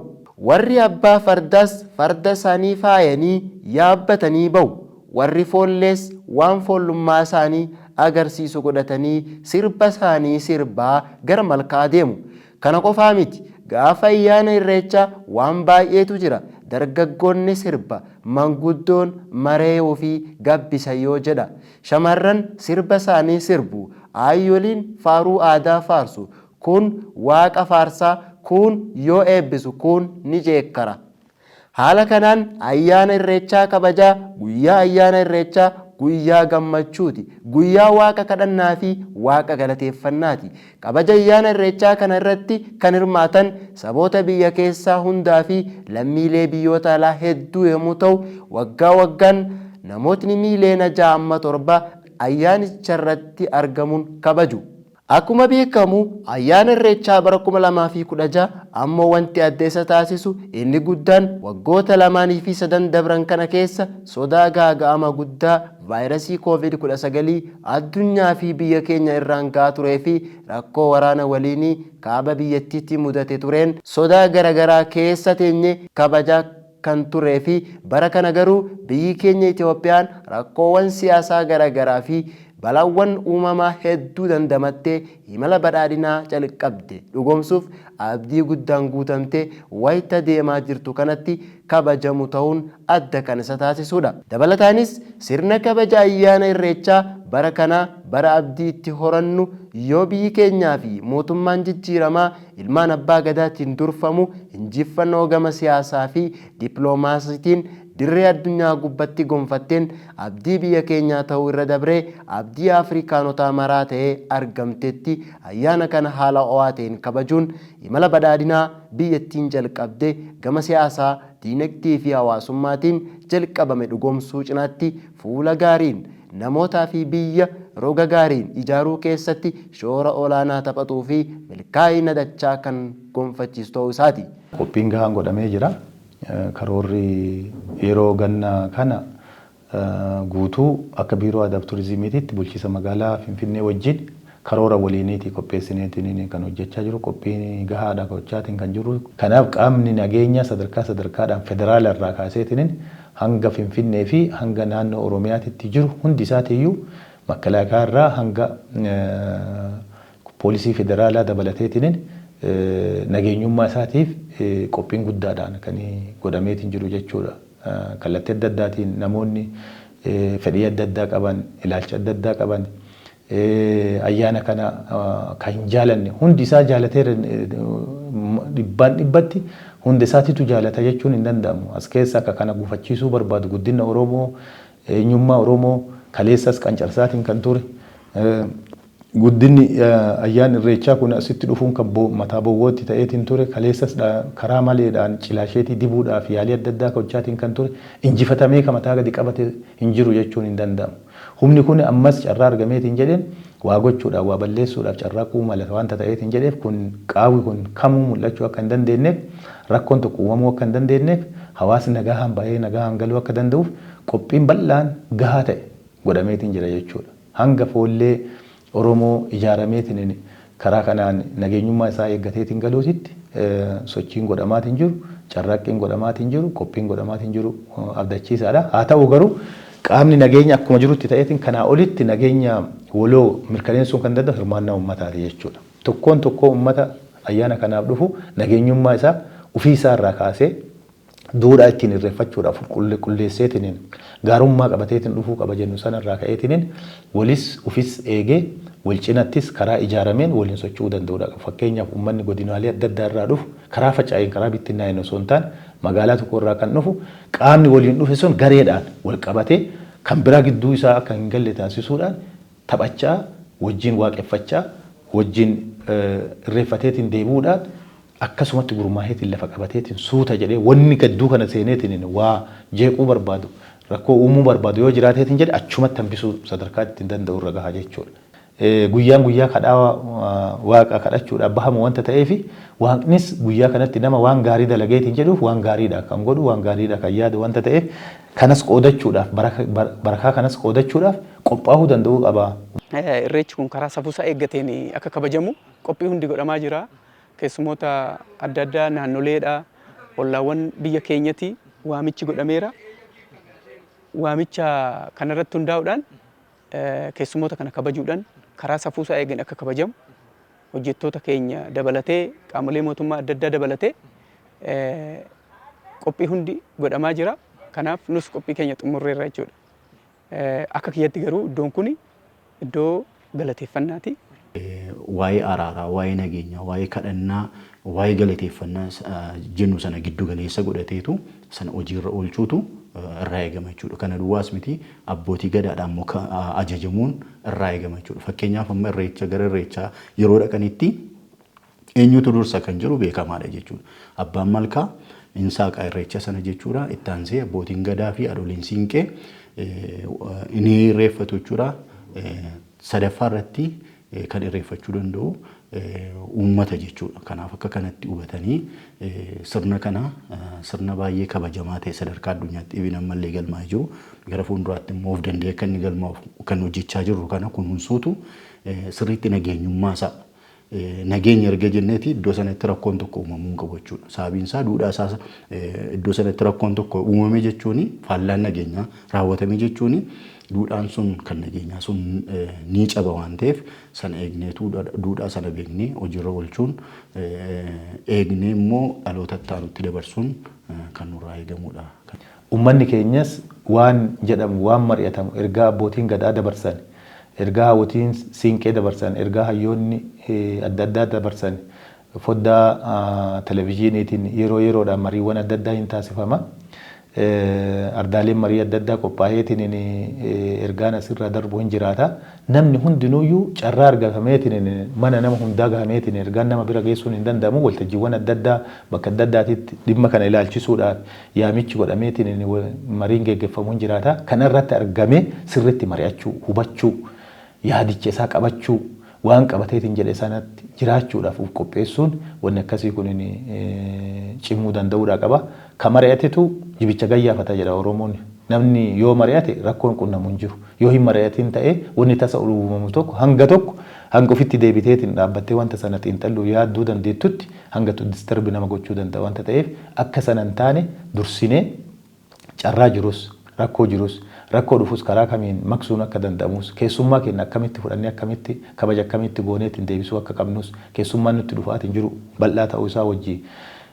Warri abbaa fardaas farda isaanii faayanii yaabbatanii ba'u. Warri foollees waan foollummaa isaanii agarsiisu godhatanii sirba isaanii sirbaa gara malkaa deemu. Kana qofaa miti. Gaafa ayyaana irreechaa waan baay'eetu jira. Dargaggoonni sirba, manguddoon maree ofii gabbisa yoo jedha. Shamarran sirba isaanii sirbu. Aayyoliin faaruu aadaa faarsu. Kun waaqa faarsaa, kuun yoo eebbisu, kuun ni jeekkara. Haala kanaan ayyaana irreechaa kabajaa. Guyyaa ayyaana irreechaa guyyaa gammachuuti. Guyyaa waaqa kadhannaa fi waaqa galateeffannaati. Kabaja ayyaana irreechaa kana irratti kan hirmaatan saboota biyya keessaa hundaa fi lammiilee biyyoota alaa hedduu yommuu ta'u, waggaa waggaan namootni miiliyoona 6 amma 7 ayyaanicha irratti argamuun kabaju. Akkuma beekamu ayyaana irreechaa bara 2016 ammoo wanti adda isa taasisu inni guddaan waggoota lamaanii fi sadan dabran kana keessa sodaa gaaga'ama guddaa vaayirasii COVID-19 addunyaa fi biyya keenya irraan ga'aa turee fi rakkoo waraana waliinii kaaba biyyattiitti mudate tureen sodaa garagaraa keessa teenye kabajaa kan turee fi bara kana garuu biyyi keenya Itoophiyaan rakkoowwan siyaasaa garagaraa fi balaawwan uumamaa hedduu dandamattee imala badhaadhinaa calqabde dhugoomsuuf abdii guddaan guutamtee wayita deemaa jirtu kanatti kabajamu ta'uun adda kan isa taasisudha. Dabalataanis sirna kabaja ayyaana irreechaa bara kanaa bara abdii itti horannu yoo biyyi keenyaa fi mootummaan jijjiiramaa ilmaan abbaa gadaatiin durfamu injifannoo gama siyaasaa fi dippiloomaasiitiin dirree addunyaa gubbatti gonfatteen abdii biyya keenyaa ta'uu irra dabree abdii Afrikaanotaa maraa ta'ee argamtetti ayyaana kana haala ho'aa ta'een kabajuun imala badhaadhinaa biyyattiin jalqabde gama siyaasaa, diinagdee fi hawaasummaatiin jalqabame dhugoomsuu cinaatti fuula gaariin namootaa fi biyya roga gaariin ijaaruu keessatti shoora olaanaa taphatuu fi milkaa'ina dachaa kan gonfachiisu ta'uu isaati. Qophiin gahaan godhamee jira. Karoorri yeroo ganna kana guutuu akka Biiroo Aadaa fi Turizimiititti bulchiinsa magaalaa Finfinnee wajjin karoora waliiniitii qopheessineetiin kan hojjechaa jiru, qophiin gahaadha gochaatiin kan jiru. Kanaaf qaamni nageenyaa sadarkaa sadarkaadhaan federaala irraa kaaseetiin hanga Finfinnee fi hanga naannoo Oromiyaatitti jiru hundi isaatiiyyuu, makalaakaa irraa hanga poolisii federaalaa dabalateetiin, nageenyummaa isaatiif qophiin guddaadhaan kan godhameetiin jiru jechuudha. Kallattii adda addaatiin namoonni fedhii adda addaa qaban, ilaalcha adda addaa qaban, ayyaana kana kan hin jaalanne, hundi isaa jaalatee dhibbaan dhibbatti hunda isaatiitu jaalata jechuun hin danda'amu. As keessa akka kana gufachiisuu barbaadu, guddina Oromoo, eenyummaa Oromoo kaleessas qancarsaatiin kan ture. Guddinni ayyaanni Irreechaa kun asitti dhufuun kan mataa bowwootti ta'eetiin ture, kaleessas karaa maleedhaan cilaasheetii dibuudhaaf yaalii adda addaa gochaatiin kan ture, injifatamee kan mataa gadi qabate hin jiru jechuun hin danda'amu. Humni kun ammas carraa argameetiin jedheen waa gochuudhaaf, waa balleessuudhaaf carraaquu mala waanta ta'eetiin jedheef, kun qaawwi kun kamuu mul'achuu akka hin dandeenyeef, rakkoon tokko uumamuu akka hin dandeenyeef, hawaasni nagahaan bahee nagahaan galuu akka danda'uuf qophiin bal'aan gahaa ta'e godhameetiin jira jechuudha. Hanga foollee Oromoo ijaarameetiin karaa kanaan nageenyummaa isaa eeggateetiin galuutitti sochiin godhamaatiin jiru, carraaqqiin godhamaatiin jiru, qophiin godhamaatiin jiru abdachiisaadha. Haa ta'u garuu, qaamni nageenya akkuma jirutti ta'eetiin kanaa olitti nageenya waloo mirkaneessuun kan danda'u hirmaannaa uummataati jechuudha. Tokkoon tokkoo uummata ayyaana kanaaf dhufu nageenyummaa isaa ofii isaa irraa kaasee duudhaa ittiin irreeffachuudhaaf qulqulleesseetiin gaarummaa qabateetiin dhufuu qaba jennu sanarraa ka'eetiin walis ufis eegee wal cinattis karaa ijaarameen waliin socho'uu danda'uudha. Fakkeenyaaf, uummanni godinaalee adda addaa irraa dhufu karaa faca'een, karaa bittinnaa'een osoo hin taane, magaalaa tokko irraa kan dhufu qaamni waliin dhufe sun gareedhaan wal qabatee kan biraa gidduu isaa akka hin galle taasisuudhaan taphachaa, wajjin waaqeffachaa, wajjin irreeffateetiin deebi'uudhaan, akkasumatti gurmaaheetiin lafa qabateetiin suuta jedhee wanni gadduu kana seeneetiin waa jeequu barbaadu, rakkoo uumuu barbaadu yoo jiraateetiin jedhe, achumatti hambisuu sadarkaa ittiin danda'u irra gaha jechuudha. Guyyaan guyyaa kadhaa waaqa kadhachuudhaaf bahamu wanta ta'eef, waaqnis guyyaa kanatti nama waan gaarii dalageetiin jedhuuf waan gaariidha kan godhu, waan gaariidha kan yaadu wanta ta'eef, kanas qoodachuudhaaf, barakaa kanas qoodachuudhaaf qophaa'uu danda'uu qaba. Irreechi kun karaa safuusaa eeggateen akka kabajamu qophii hundi godhamaa jira. Keessumoota adda addaa naannoleedha, ollaawwan biyya keenyati waamichi godhameera. Waamicha kanarratti hundaa'uudhaan keessumoota kana kabajuudhaan karaa safuusaa eegan akka kabajamu hojjettoota keenya dabalatee, qaamolee mootummaa adda addaa dabalatee qophii hundi godhamaa jira. Kanaaf nus qophii keenya xumurreerra jechuudha. Akka kiyyatti garuu iddoon kun iddoo galateeffannaati. Waa'ee araaraa, waa'ee nageenyaa, waa'ee kadhannaa, waa'ee galateeffannaa jennu sana giddu galeessa godhateetu sana hojiirra oolchuutu irraa eegama jechuudha. Kana duwwaas miti, abbootii gadaadhaan immoo ajajamuun irraa eegama jechuudha. Fakkeenyaaf, amma Irreecha, gara Irreechaa yeroo dhaqanitti eenyutu dursa kan jiru beekamaadha jechuudha. Abbaan malkaa hin saaqaa Irreecha sana jechuudha. Itti aansee abbootiin gadaa fi haadholiin siinqee ni irreeffatu jechuudha. Sadaffaa irratti kan irreeffachuu danda'u uummata jechuudha. Kanaaf akka kanatti hubatanii sirna kana, sirna baay'ee kabajamaa ta'e, sadarkaa addunyaatti ibin ammallee galmaa'ee jiru, gara fuulduraatti immoo of danda'ee akka inni galmaa'uuf kan hojjechaa jirru kana kunuunsuutu sirriitti nageenyummaa isaa, nageenya erga jenneeti iddoo sanatti rakkoon tokko uumamuu hin qabu jechuudha. Sababiin isaa, duudhaa isaa iddoo sanatti rakkoon tokko uumame jechuun, faallaan nageenyaa raawwatame jechuun, duudhaan sun kan nageenyaa sun ni caba waan ta'eef, sana eegneetu, duudhaa sana beeknee hojiirra oolchuun, eegnee immoo dhaloota itti aanutti dabarsuun kan nurraa eegamudha. Uummanni keenyas waan jedhamu, waan mari'atamu, ergaa abbootiin gadaa dabarsan, ergaa haawwotiin siinqee dabarsan, ergaa hayyoonni adda addaa dabarsan, foddaa televizyiiniitiin yeroo yeroodhaan mariiwwan adda addaa hin taasifama. Ardaaleen marii adda addaa qophaa'eetiin ergaan asirraa darbu hin jiraata. Namni hundinuyyuu carraa argatameetiin mana nama hundaa gahameetiin ergaan nama bira geessuun hin danda'amu. Waltajjiiwwan adda addaa bakka adda addaatitti dhimma kana ilaalchisuudhaaf yaamichi godhameetiin mariin geggeeffamu hin jiraata. Kana irratti argamee sirriitti mari'achuu, hubachuu, yaadicha isaa qabachuu, waan qabateetiin jedhe sanatti jiraachuudhaaf of qopheessuun wanni akkasii kun cimuu danda'uudha qaba. Ka mari'atetu jibicha gayyaafata jedha Oromoon. Namni yoo mari'ate rakkoon qunnamu hin jiru. Yoo hin mari'atin ta'e wanni tasa uumamu tokko hanga tokko hanga ofitti deebiteetiin dhaabbattee wanta sana xiinxalluu yaadduu dandeettutti hanga disturb nama gochuu danda'a wanta ta'eef, akka sana hin taane dursinee carraa jirus, rakkoo jirus, rakkoo dhufus karaa kamiin maqsuun akka danda'amus, keessummaa keenya akkamitti fudhannee, akkamitti kabaja akkamitti gooneetiin deebisuu akka qabnus, keessummaan nutti dhufaatiin jiru bal'aa ta'uu isaa wajjii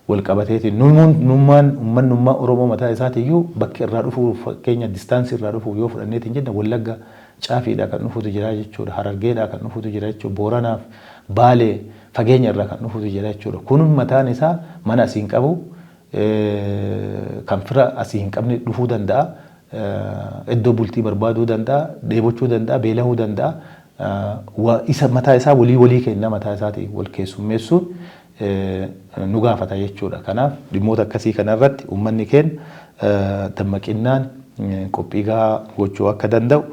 wal qabateetiin nummaan ummannummaa Oromoo mataa isaatiiyyuu bakki irraa dhufu, fakkeenya distance irraa dhufu yoo fudhanneetiin jenna, Wallagga caafiidha kan dhufutu jira jechuudha. Harargeedha kan dhufutu jira jechuudha. Booranaaf Baalee fageenya irraa kan dhufutu jira jechuudha. Kun mataan isaa mana asii hin qabu, kan fira asii hin qabne dhufuu danda'a. Iddoo bultii barbaaduu danda'a, dheebochuu danda'a, beelahuu danda'a. Isa mataa isaa walii walii kenna mataa isaatiin wal keessummeessuun nu gaafata jechuudha. Kanaaf dhimmoota akkasii kanarratti uummanni keenya dammaqinnaan qophii gahaa gochuu akka danda'u,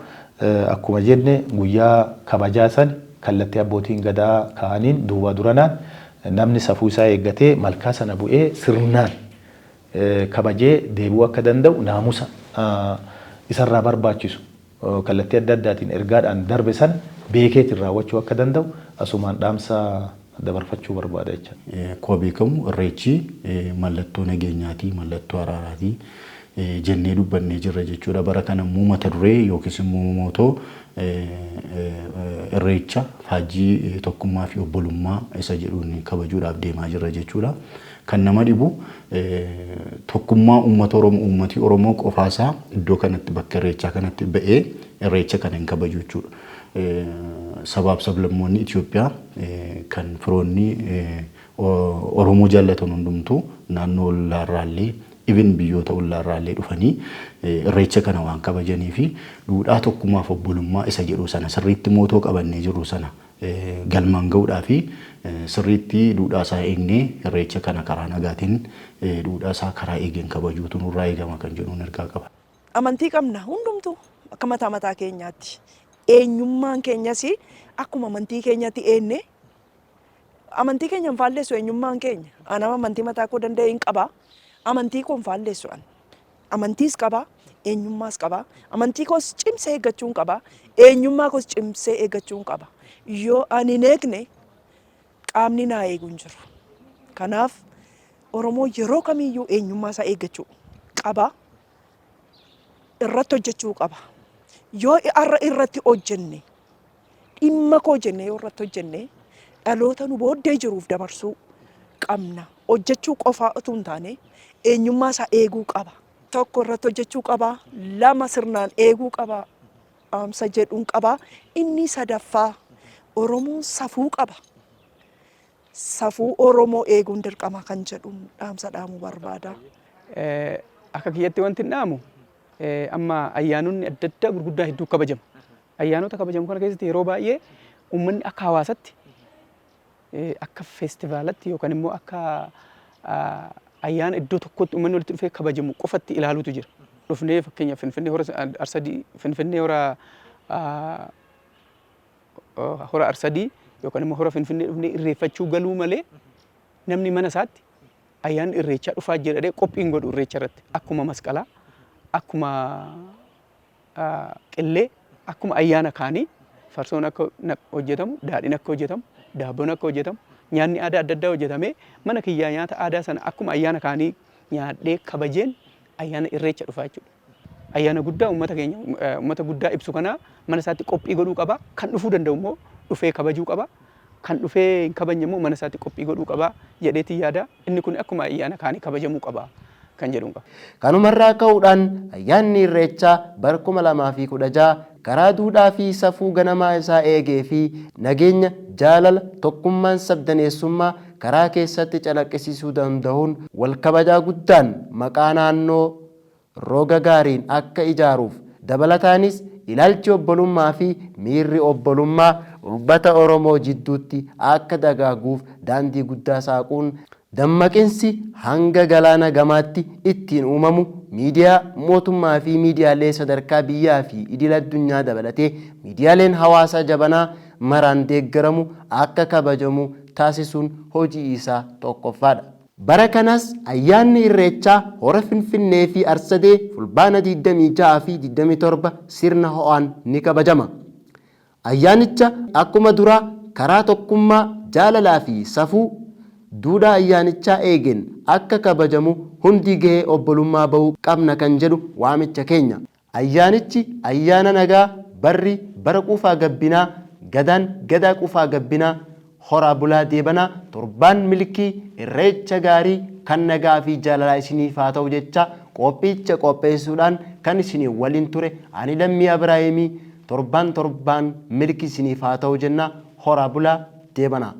akkuma jenne guyyaa kabajaa san kallattii abbootiin gadaa kaa'aniin duuba duranaan namni safuu isaa eeggatee malkaa sana bu'ee sirnaan kabajee deebi'uu akka danda'u, naamusa isarraa barbaachisu kallattii adda addaatiin ergaadhaan darbe sana beekeetiin raawwachuu akka danda'u asumaan dhaamsa dabarfachuu barbaada jecha. Akkuma beekamu Irreechi mallattoo nageenyaati, mallattoo araaraati jennee dubbannee jirra jechuudha. Bara kana immoo mata duree yookiis immoo motto Irreecha faajjii tokkummaa fi obbolummaa isa jedhuun kabajuudhaaf deemaa jirra jechuudha. Kan nama dhibu tokkummaa uummata Oromoo, uummati Oromoo qofaasaa iddoo kanatti bakka Irreechaa kanatti ba'ee Irreecha kana hin kabaju jechuudha. Sabaaf sablammoonni Itoophiyaa kan firoonni Oromoo jaallatan hundumtuu naannoo ollaarraallee, even biyyoota ollaarraallee dhufanii Irreecha kana waan kabajanii fi duudhaa tokkummaaf obbolummaa isa jedhu sana sirriitti motto qabannee jirru sana galmaan ga'uudhaa fi sirriitti duudhaa isaa eegnee Irreecha kana karaa nagaatiin duudhaa isaa karaa eegeen kabajuutu nurraa eegama kan jedhuun ergaa qaba. Amantii qabna hundumtuu akka mataa mataa keenyaatti. Eenyummaan keenyas akkuma amantii keenyatti eenne, amantii keenya hin faallessu eenyummaan keenya. Anama amantii mataa koo danda'e hin qaba. Amantii koo hin faallessu an. Amantiis qaba, eenyummaas qaba. Amantii koos cimsee eeggachuun qaba. Eenyummaa koos cimsee eeggachuun qaba. Yoo ani hin eegne qaamni naa eegu hin jiru. Kanaaf Oromoo yeroo kamiyyuu eenyummaa isaa eeggachuu qaba. Irratti hojjechuu qaba. Yoo har'a irratti hojjenne, dhimma koo jenne yoo irratti hojjenne, dhaloota nu booddee jiruuf dabarsuu qabna. Hojjechuu qofaa utuu hin taane eenyummaa isaa eeguu qaba. Tokko irratti hojjechuu qaba. Lama sirnaan eeguu qaba. Dhaamsa jedhuun qaba. Inni sadaffaa, Oromoon safuu qaba. Safuu Oromoo eeguun dirqama kan jedhuun dhaamsa dhaamuu barbaada. Akka kiyyatti wanti hin dhaamu, amma ayyaanonni adda addaa gurguddaa hedduu kabajamu. Ayyaanota kabajamu kana keessatti yeroo baay'ee uummanni akka hawaasatti, akka feestivaalatti yookaan immoo akka ayyaana iddoo tokkotti uummanni walitti dhufee kabajamu qofatti ilaaluutu jira. Dhufnee fakkeenyaaf Finfinnee hora Arsadii, Finfinnee hora Arsadii yookaan immoo hora Finfinnee dhufnee irreeffachuu galuu malee namni mana isaatti ayyaanni Irreechaa dhufaa jira jedhee qophiin godhu. Irreecha irratti akkuma Masqalaa, akkuma Qillee, akkuma ayyaana kaanii farsoon akka hojjetamu, daadhiin akka hojjetamu, daabboon akka hojjetamu, nyaanni aadaa adda addaa hojjetamee mana kiyyaa nyaata aadaa sana akkuma ayyaana kaanii nyaadhee kabajeen ayyaana Irreecha dhufaa jechuudha. Ayyaana guddaa uummata keenya, uummata guddaa ibsu kana mana isaatti qophii godhuu qaba. Kan dhufuu danda'u immoo dhufee kabajuu qaba. Kan dhufee hin kabajne immoo mana isaatti qophii godhuu qaba jedheetiin yaada. Inni kun akkuma ayyaana kaanii kabajamuu qaba kan jedhuun qaba. Kanumarraa ka'uudhaan ayyaanni Irreechaa bara 2016 karaa duudhaa fi safuu ganamaa isaa eegee fi nageenya, jaalala, tokkummaan sabdaneessummaa karaa keessatti calaqqisiisuu danda'uun wal kabajaa guddaan maqaa naannoo roga gaariin akka ijaaruuf dabalataanis ilaalchi obbolummaa fi miirri obbolummaa uummata Oromoo jidduutti akka dagaaguuf daandii guddaa saaquun dammaqinsi hanga galaana gamaatti ittiin uumamu miidiyaa mootummaa fi miidiyaalee sadarkaa biyyaa fi idil addunyaa dabalatee miidiyaaleen hawaasaa jabanaa maraan deeggaramu akka kabajamu taasisuun hojii isaa tokkoffaadha. Bara kanas ayyaanni Irreechaa hora Finfinnee fi Arsadee Fulbaana 26 fi 27 sirna ho'aan ni kabajama. Ayyaanicha akkuma duraa karaa tokkummaa, jaalalaa fi safuu duudhaa ayyaanichaa eegeen akka kabajamu hundi gahee obbolummaa bahuu qabna kan jedhu waamicha keenya. Ayyaanichi ayyaana nagaa, barri bara quufaa gabbinaa, Gadaan Gadaa quufaa gabbinaa, horaa bulaa deebanaa, torbaan milkii Irreecha gaarii kan nagaa fi jaalalaa isiniif haa ta'u jechaa qophiicha qopheessuudhaan kan isinii waliin ture ani Lammii Abraahimii torbaan torbaan milkii isiniif haa ta'u jenna horaa bulaa deebanaa.